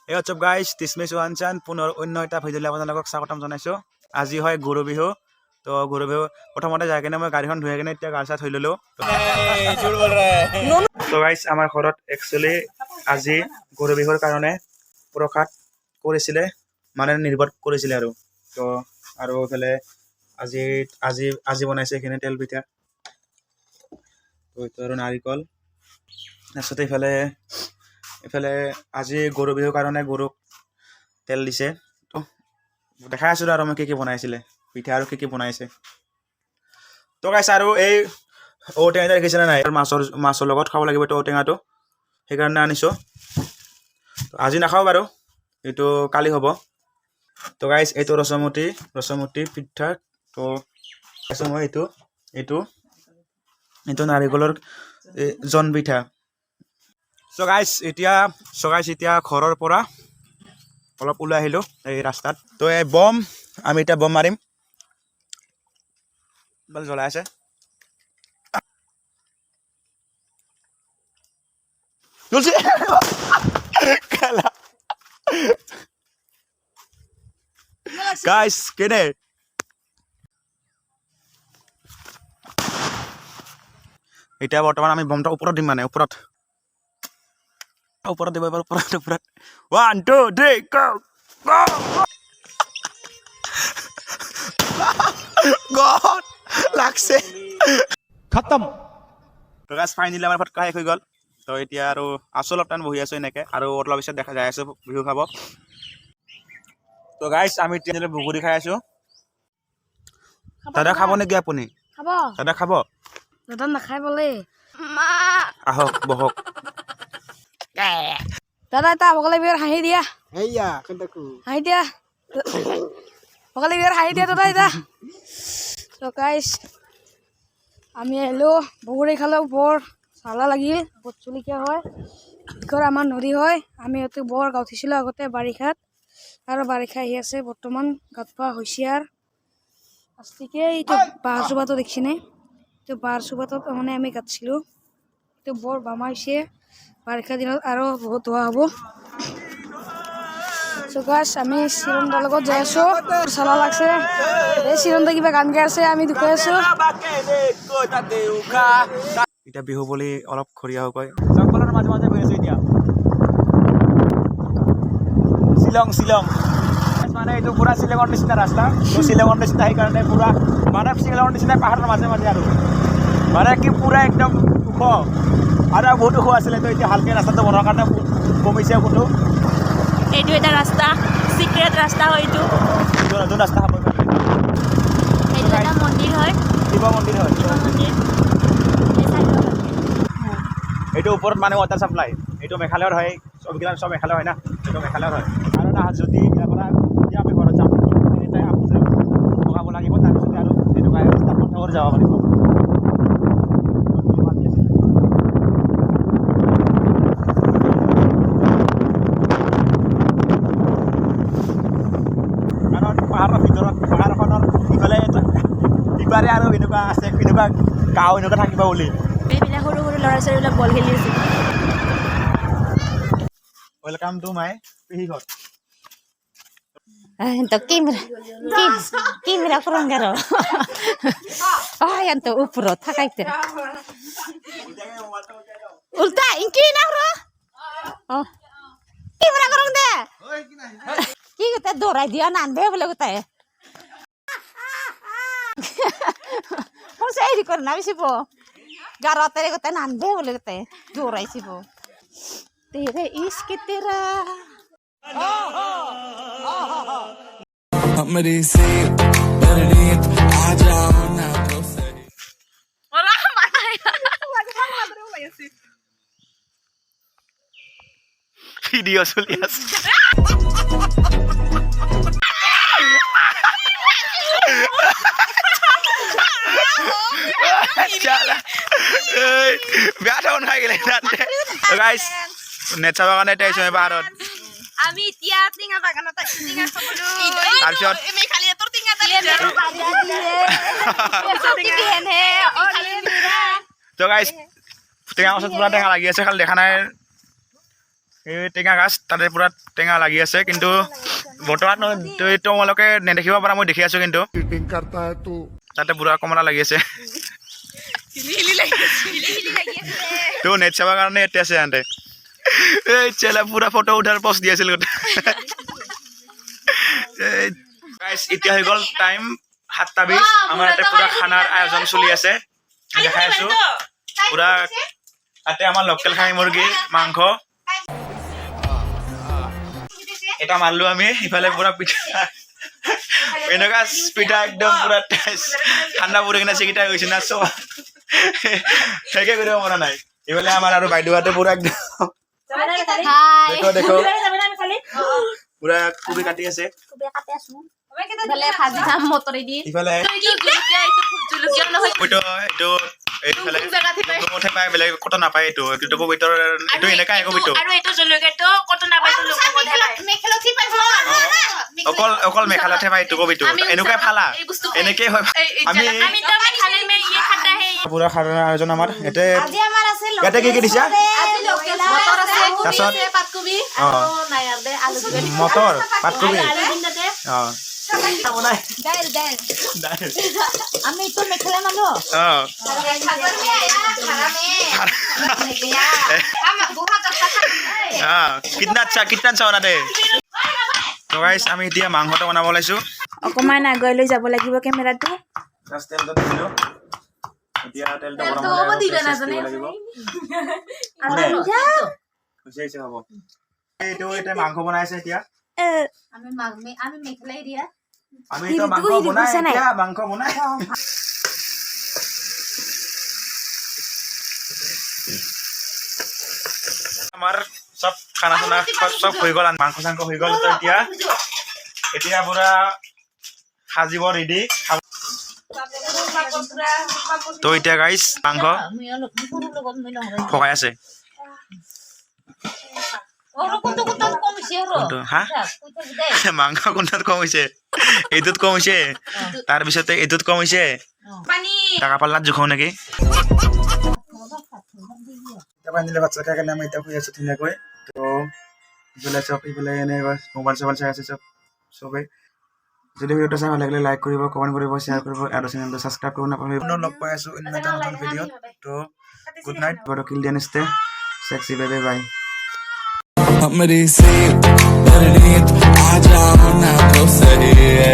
এই what's up guys, this me Sohan চান। পুনৰ অন্য এটা ভিডিঅ'লৈ আপোনালোকক স্বাগতম জনাইছোঁ। আজি হয় গৰু বিহু। তো গৰু বিহু প্ৰথমতে যাই কিনে মই গাড়ীখন ধুই কিনে এতিয়া গা চা ধুই ল'লোঁ। তো গাইজ, আমাৰ ঘৰত একচুৱেলি আজি গৰু বিহুৰ কাৰণে প্ৰসাদ কৰিছিলে, মানে নিৰ্বত কৰিছিলে আৰু তো আৰু এইফালে আজি আজি আজি বনাইছে এইখিনি তেল পিঠা, তো এইটো আৰু নাৰিকল। তাৰপিছত এইফালে আজি গৰু বিহুৰ কাৰণে গৰুক তেল দিছে। তো দেখাই আছিলোঁ আৰু মই কি কি বনাইছিলে পিঠা আৰু কি কি বনাইছে। তো গাইছ, আৰু এই ঔটেঙা দেখিছেনে নাই? মাছৰ লগত খাব লাগিব এইটো ঔটেঙাটো, সেইকাৰণে আনিছোঁ। আজি নাখাওঁ বাৰু, এইটো কালি হ'ব। তো গাইছ, এইটো ৰসমতি পিঠা। তো খাইছোঁ মই এইটো এইটো এইটো নাৰিকলৰ জন পিঠা। চ' গাইছ, এতিয়া ঘৰৰ পৰা অলপ ওলাই আহিলোঁ এই ৰাস্তাত। তো এই বম, আমি এতিয়া বম মাৰিম। বল জ্বলাই আছে। জ্বলছে খেলা। গাইছ, কেনে এতিয়া বৰ্তমান আমি বমটা ওপৰত দিম, মানে ওপৰত ওপৰত দিব এবাৰ, ওপৰত ওপৰত। 1, 2, 3, গ। গড লাগছে। খতম। তো গাইছ, ফাইনেলি আমাৰ ফটকা শেষ হৈ গ'ল। তো এতিয়া আৰু আছোঁ, অলপ টাইম বহি আছোঁ এনেকৈ আৰু অলপ পিছত দেখা যাই আছোঁ বিহু খাব। তো গাইছ, আমি এতিয়া বগৰী খাই আছোঁ। দাদা, খাব নেকি আপুনি? খাব। দাদা খাব? দাদা নাখায় বোলে। আহক, বহক। দাদা, এটা ভোগালী বিহুৰ হাঁহি দিয়া। হাঁহি দিয়া, ভোগালী বিহুৰ হাঁহি দিয়া দাদা এতিয়া। তো গাইছ, আমি আহিলোঁ, বগৰী খালোঁ, বৰ জ্বালা লাগিল। ভোট জলকীয়া হয়, ঘৰ আমাৰ নদী হয়। আমি ইয়াতে বৰ গাঁত উঠিছিলোঁ আগতে বাৰিষাত, আৰু বাৰিষা আহি আছে, বৰ্তমান গাঁত পোৱা হৈছে। আৰু আস্তিকে এইটো বাঁহ জোপাটো দেখিছেনে? এইটো বাঁহ জোপাটোত মানে আমি গাঁতছিলোঁ। এইটো বৰ বামা হৈছে, বাৰিষা দিনত আৰু বহুত ধোৱা হ'ব। চ' গাইছ, আমি চিৰন্দাৰ লগত যাই আছোঁ। চালা লাগছে। এই চিৰন্দা কিবা গান গাই আছে, আমি দুখাই আছোঁ। এতিয়া বিহু বুলি অলপ ঘূৰি আহোঁগৈ। জংঘলৰ মাজে মাজে গৈ আছোঁ এতিয়া। শ্বিলং শ্বিলং মানে এইটো পূৰা শ্বিলঙৰ নিচিনা ৰাস্তা। তো শ্বিলঙৰ নিচিনা, সেইকাৰণে পূৰা মানে শ্বিলঙৰ নিচিনা পাহাৰৰ মাজে মাজে আৰু মানে কি পূৰা একদম ওখ আৰু বহুত ওখ আছিলে। তো এতিয়া ভালকৈ ৰাস্তাটো বনোৱাৰ কাৰণে কমিছে ফটো। এইটো এটা ৰাস্তা, চিক্ৰেট ৰাস্তা হয় এইটো। এইটো নতুন ৰাস্তা হ'ব। এইটো এটা মন্দিৰ হয়। শিৱ মন্দিৰ হয়। শিৱ মন্দিৰ এই চাইডত আছে। এইটো ওপৰত মানে ৱাটাৰ চাপ্লাই, এইটো মেঘালয়ৰ হয়। চববিলাক চব মেঘালয় হয় না, এইটো মেঘালয়ৰ হয়। আৰু না, যদি ইয়াৰ পৰা যদি আমি ঘৰত যাম, তেতিয়া আকৌ লগাব লাগিব, তাৰপিছতে আৰু এনেকুৱা ৰাস্তা বন্ধ কৰি যাব পাৰিব। কাৰণ পাহাৰৰ ভিতৰত, পাহাৰখনৰ ইফালে ইপাৰে আৰু এনেকুৱা আছে, এনেকুৱা গাঁও এনেকুৱা থাকিব বুলি। এইবিলাক সৰু সৰু ল'ৰা ছোৱালীবিলাক বল খেলি আছে। Welcome to my পেহী ঘৰ। তো কেমেৰা কেমেৰা কৰং আৰু আয়ান তো উপৰত থাকাইতে উল্টা ইনকি না ও কেমেৰা কৰং দে কি গোটাই দৌৰাই দিয়া নানবে বোলে গোটাই হেৰি কৰে না বেছিব গাৰতেৰ গোটাই নানবে বোলে গোটাই দৌৰাইছিব তেৰে ইস্ক তেৰা। हमरी से परनीत आ जाओ ना तो सही। ভিডিঅ' চলি আছে। এই, বেয়া থাউন খাই গেলে তাতে। গাইছ, নেট চাবৰ কাৰণে এতিয়া আহিছোঁ আমি পাহাৰত। আমি এতিয়া টেঙা বাগানত আহিছোঁ টেঙা খাবলৈ। তাৰপিছত তো গাইছ, টেঙা গছত পুৰা টেঙা লাগি আছে, খালি দেখা নাই। এই টেঙা গাছ, তাতে পুৰা টেঙা লাগি আছে। কিন্তু বৰ্তমান তোমালোকে নেদেখিব পাৰা, মই দেখি আছো কিন্তু। चीटिंग करता है तू। তাতে পুৰা কমলা লাগি আছে। তো নেট চাবৰ কাৰণে ইয়াতে আছে সিহঁতে। এই চেলা পুৰা ফটো উঠাৰ পষ্ট দি আছিল গোটেই। এই গাইছ, এতিয়া হৈ গ'ল টাইম 7টা 20। আমাৰ ইয়াতে পুৰা খানাৰ আয়োজন চলি আছে, দেখাই আছো পুৰা। তাতে আমাৰ লোকেল খাহী মুৰ্গী মাংস এটা মাৰলো আমি। ইফালে পুৰা পিঠা, এনেকুৱা পিঠা একদম পুৰা ঠাণ্ডা পৰি কিনে চিকিটা গৈছে না, চব শেষে কৰিব পৰা নাই। ইফালে আমাৰ আৰু বাইদেউহঁতে পুৰা একদম, দেখো দেখো, পুৰা কবি কাটি আছে। ভাজি খাম মটৰেদি। ইফালে জলকীয়া নহয়। এইটো এইফালে জেগাতহে পায়। লুকুমতহে পায়, বেলেগ ক'তো নাপায় এইটো। এইটো কবিতৰ এইটো এনেকাই কবিটো। আৰু এইটো জলকীয়াটো ক'তো নাপায়, এইটো লুকুমতহে পায়। অকল অকল মেঘালয়তহে পায় এইটো কবিটো। আমি এনেকুৱাই ফালা এই বস্তু এনেকেই হয় আমি। আমি তো মেঘালয় মে ইয়ে খাতা হে। পুৰা খানাৰ আয়োজন আমাৰ ইয়াতে। আজি আমাৰ আছে। ইয়াতে কি কি দিছা? আজি লোকেল মটৰ আছে, তাৰপিছত? পাতকবি আৰু নায়াৰ দে আলু দিবে। মটৰ, পাতকবি। আলু দিম তাতে। দাইল দাইল। দাইল। আমি তো মেখেলা মানুহ। কিতনা আচ্ছা, কিতনা আচ্ছা বনাতে। তো গাইছ, আমি এতিয়া মাংসটো বনাব ওলাইছোঁ। অকণমান আগুৱাই লৈ যাব লাগিব কেমেৰাটো। জাষ্ট তেলটো দিলোঁ, এতিয়া তেলটো গৰম হ'লে আৰু পিঁয়াজ চিয়াজ দিব লাগিব। কোনে? হৈছে হৈছে, হ'ব। এইটো এতিয়া মাংস বনাই আছে এতিয়া। আমি মেখেলাই দিয়া। আমি এতিয়া মাংস বনাই, এতিয়া মাংস বনাই। আমাৰ চব খানা চানা চব চব হৈ গ'ল, মাংস চাংস হৈ গ'ল। তো এতিয়া এতিয়া পুৰা সাজিব ৰেডি। তো এতিয়া গাইছ, মাংস পকাই আছে। কোনটো? হা, মাংস কোনটোত কম হৈছে? এইটোত কম হৈছে, তাৰপিছতে এইটোত কম হৈছে। টাকা পাল্লাত জোখাও নেকি? এতিয়া ভাত চাত খাই কেনে আমি এতিয়া শুই আছো ধুনীয়াকৈ। তো ইফালে চব ইফালে এনে মোবাইল চোবাইল চাই আছে চব চবেই। যদি ভিডিঅ'টো চাই ভাল লাগিলে লাইক কৰিব, কমেণ্ট কৰিব, শ্বেয়াৰ কৰিব আৰু চেনেলটো ছাবস্ক্ৰাইব কৰিব নাপাহৰিব। পুনৰ লগ পাই আছোঁ অন্য এটা নতুন ভিডিঅ'ত। তো গুড নাইট, কিল then stay sexy, bye bye. हमरी सी आ जाओ ना तो सही।